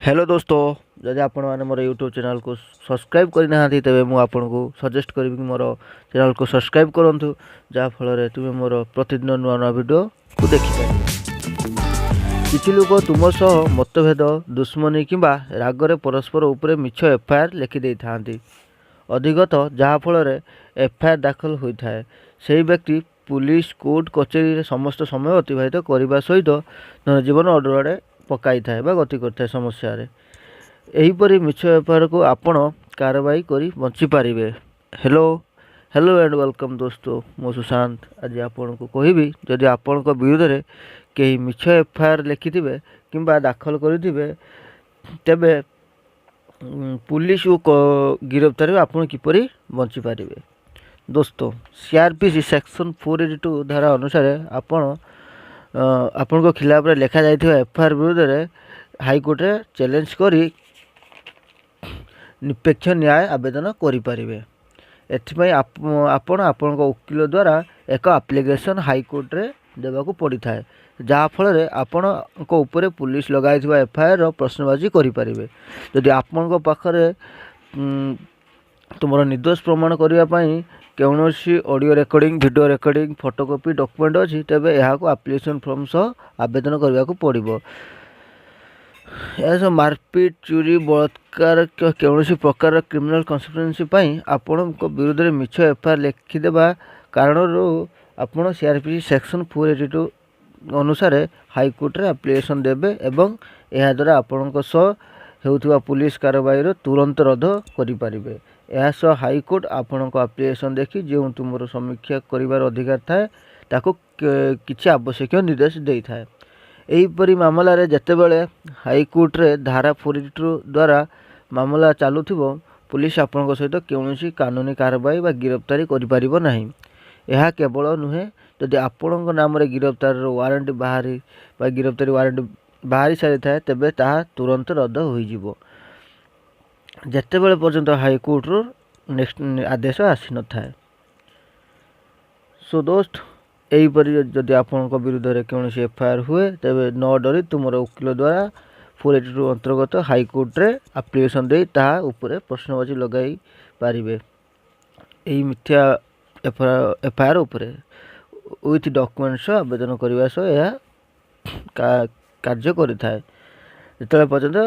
Hello ଦୋସ୍ତ, ଯଦି ଆପଣମାନେ ମୋର ୟୁଟ୍ୟୁବ୍ ଚ୍ୟାନେଲ୍କୁ ସବସ୍କ୍ରାଇବ୍ କରିନାହାନ୍ତି, ତେବେ ମୁଁ ଆପଣଙ୍କୁ ସଜେଷ୍ଟ କରିବି କି ମୋର ଚ୍ୟାନେଲ୍କୁ ସବସ୍କ୍ରାଇବ୍ କରନ୍ତୁ, ଯାହାଫଳରେ ତୁମେ ମୋର ପ୍ରତିଦିନ ନୂଆ ନୂଆ ଭିଡ଼ିଓକୁ ଦେଖିପାରିବ। କିଛି ଲୋକ ତୁମ ସହ ମତଭେଦ, ଦୁଶ୍ମନୀ କିମ୍ବା ରାଗରେ ପରସ୍ପର ଉପରେ ମିଛ ଏଫଆଇଆର୍ ଲେଖିଦେଇଥାନ୍ତି। ଅଧିକତଃ ଯାହାଫଳରେ ଏଫଆଇଆର୍ ଦାଖଲ ହୋଇଥାଏ, ସେହି ବ୍ୟକ୍ତି ପୁଲିସ, କୋର୍ଟ କଚେରୀରେ ସମସ୍ତ ସମୟ ଅତିବାହିତ କରିବା ସହିତ ଜନଜୀବନ ଅଡୁଆରେ ପକାଇଥାଏ ବା ଗତି କରିଥାଏ ସମସ୍ୟାରେ। ଏହିପରି ମିଛ ଏଫଆଇଆର୍କୁ ଆପଣ କାରବାଇ କରି ବଞ୍ଚିପାରିବେ। ହ୍ୟାଲୋ, ହ୍ୟାଲୋ ଆଣ୍ଡ welcome ଦୋସ୍ତ, ମୁଁ ସୁଶାନ୍ତ। ଆଜି ଆପଣଙ୍କୁ କହିବି, ଯଦି ଆପଣଙ୍କ ବିରୁଦ୍ଧରେ କେହି ମିଛ ଏଫଆଇଆର୍ ଲେଖିଥିବେ କିମ୍ବା ଦାଖଲ କରିଥିବେ, ତେବେ ପୁଲିସ ଓ ଗିରଫଦାରୀରୁ ଆପଣ କିପରି ବଞ୍ଚିପାରିବେ। ଦୋସ୍ତ, ସିଆର୍ପିସି ସେକ୍ସନ୍ 482 ଧାରା ଅନୁସାରେ ଆପଣ ଆପଣଙ୍କ ଖିଲାପରେ ଲେଖାଯାଇଥିବା ଏଫଆଇଆର୍ ବିରୁଦ୍ଧରେ ହାଇକୋର୍ଟରେ ଚ୍ୟାଲେଞ୍ଜ କରି ନିରପେକ୍ଷ ନ୍ୟାୟ ଆବେଦନ କରିପାରିବେ। ଏଥିପାଇଁ ଆପଣ ଆପଣଙ୍କ ଓକିଲ ଦ୍ୱାରା ଏକ ଆପ୍ଲିକେସନ୍ ହାଇକୋର୍ଟରେ ଦେବାକୁ ପଡ଼ିଥାଏ, ଯାହାଫଳରେ ଆପଣଙ୍କ ଉପରେ ପୁଲିସ ଲଗାଇଥିବା ଏଫଆଇଆର୍ର ପ୍ରଶ୍ନବାଚୀ କରିପାରିବେ। ଯଦି ଆପଣଙ୍କ ପାଖରେ ତୁମର ନିର୍ଦ୍ଦୋଷ ପ୍ରମାଣ କରିବା ପାଇଁ କୌଣସି audio recording, video recording, photocopy document ଅଛି, ତେବେ ଏହାକୁ ଆପ୍ଲିକେସନ୍ ଫର୍ମ ସହ ଆବେଦନ କରିବାକୁ ପଡ଼ିବ। ଏହା ସହ ମାରପିଟ, ଚୋରି, ବଳାତ୍କାର, କୌଣସି ପ୍ରକାରର କ୍ରିମିନାଲ୍ କନସ୍ପିରେସି ପାଇଁ ଆପଣଙ୍କ ବିରୁଦ୍ଧରେ ମିଛ ଏଫଆଇଆର୍ ଲେଖିଦେବା କାରଣରୁ ଆପଣ ସିଆର୍ପିସି ସେକ୍ସନ୍ 482 ଅନୁସାରେ ହାଇକୋର୍ଟରେ ଆପ୍ଲିକେସନ୍ ଦେବେ ଏବଂ ଏହାଦ୍ୱାରା ଆପଣଙ୍କ ସହ ହେଉଥିବା ପୁଲିସ କାରବାଇର ତୁରନ୍ତ ରଦ୍ଦ କରିପାରିବେ। ଏହା ସହ ହାଇକୋର୍ଟ ଆପଣଙ୍କ ଆପ୍ଲିକେସନ୍ ଦେଖି ଯେଉଁ ତୁମର ସମୀକ୍ଷା କରିବାର ଅଧିକାର ଥାଏ, ତାକୁ କିଛି ଆବଶ୍ୟକୀୟ ନିର୍ଦ୍ଦେଶ ଦେଇଥାଏ। ଏହିପରି ମାମଲାରେ ଯେତେବେଳେ ହାଇକୋର୍ଟରେ ଧାରା 482 ଦ୍ୱାରା ମାମଲା ଚାଲୁଥିବ, ପୁଲିସ ଆପଣଙ୍କ ସହିତ କୌଣସି କାନୁନି କାରବାଇ ବା ଗିରଫଦାରୀ କରିପାରିବ ନାହିଁ। ଏହା କେବଳ ନୁହେଁ, ଯଦି ଆପଣଙ୍କ ନାମରେ ଗିରଫଦାରର ୱାରେଣ୍ଟ ବାହାରି ବା ଗିରଫଦାରୀ ୱାରେଣ୍ଟ ବାହାରି ସାରିଥାଏ, ତେବେ ତାହା ତୁରନ୍ତ ରଦ୍ଦ ହୋଇଯିବ, ଯେତେବେଳେ ପର୍ଯ୍ୟନ୍ତ ହାଇକୋର୍ଟରୁ ନେକ୍ସଟ ଆଦେଶ ଆସିନଥାଏ। ସୋ ଦୋସ୍ତ, ଏହିପରି ଯଦି ଆପଣଙ୍କ ବିରୁଦ୍ଧରେ କୌଣସି ଏଫଆଇଆର୍ ହୁଏ, ତେବେ ନ ଡରି ତୁମର ଓକିଲ ଦ୍ୱାରା 482 ଅନ୍ତର୍ଗତ ହାଇକୋର୍ଟରେ ଆପ୍ଲିକେସନ୍ ଦେଇ ତାହା ଉପରେ ପ୍ରଶ୍ନବାଚୀ ଲଗାଇ ପାରିବେ। ଏହି ମିଥ୍ୟା ଏଫଆଇଆର୍ ଉପରେ ୱିଥ୍ ଡକୁମେଣ୍ଟ ସହ ଆବେଦନ କରିବା ସହ ଏହା କାର୍ଯ୍ୟ କରିଥାଏ, ଯେତେବେଳେ ପର୍ଯ୍ୟନ୍ତ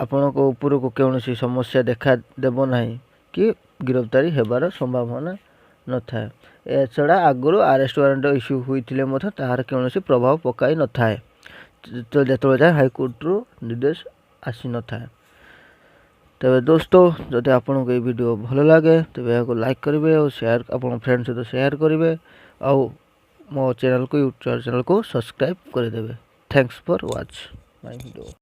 ଆପଣଙ୍କ ଉପରକୁ କୌଣସି ସମସ୍ୟା ଦେଖା ଦେବ ନାହିଁ କି ଗିରଫଦାରୀ ହେବାର ସମ୍ଭାବନା ନଥାଏ। ଏହାଛଡ଼ା ଆଗରୁ ଆରେଷ୍ଟ ୱାରେଣ୍ଟ ଇସ୍ୟୁ ହୋଇଥିଲେ ମଧ୍ୟ ତାହାର କୌଣସି ପ୍ରଭାବ ପକାଇ ନଥାଏ, ଯେତେବେଳେ ଯାଏ ହାଇକୋର୍ଟରୁ ନିର୍ଦ୍ଦେଶ ଆସିନଥାଏ। ତେବେ ଦୋସ୍ତ, ଯଦି ଆପଣଙ୍କୁ ଏଇ ଭିଡ଼ିଓ ଭଲ ଲାଗେ, ତେବେ ଏହାକୁ ଲାଇକ୍ କରିବେ ଆଉ ସେୟାର ଆପଣଙ୍କ ଫ୍ରେଣ୍ଡ ସହିତ ସେୟାର କରିବେ ଆଉ ମୋ ଚ୍ୟାନେଲକୁ, ୟୁଟ୍ୟୁବ୍ ଚ୍ୟାନେଲକୁ ସବସ୍କ୍ରାଇବ୍ କରିଦେବେ। Thanks for watch my video.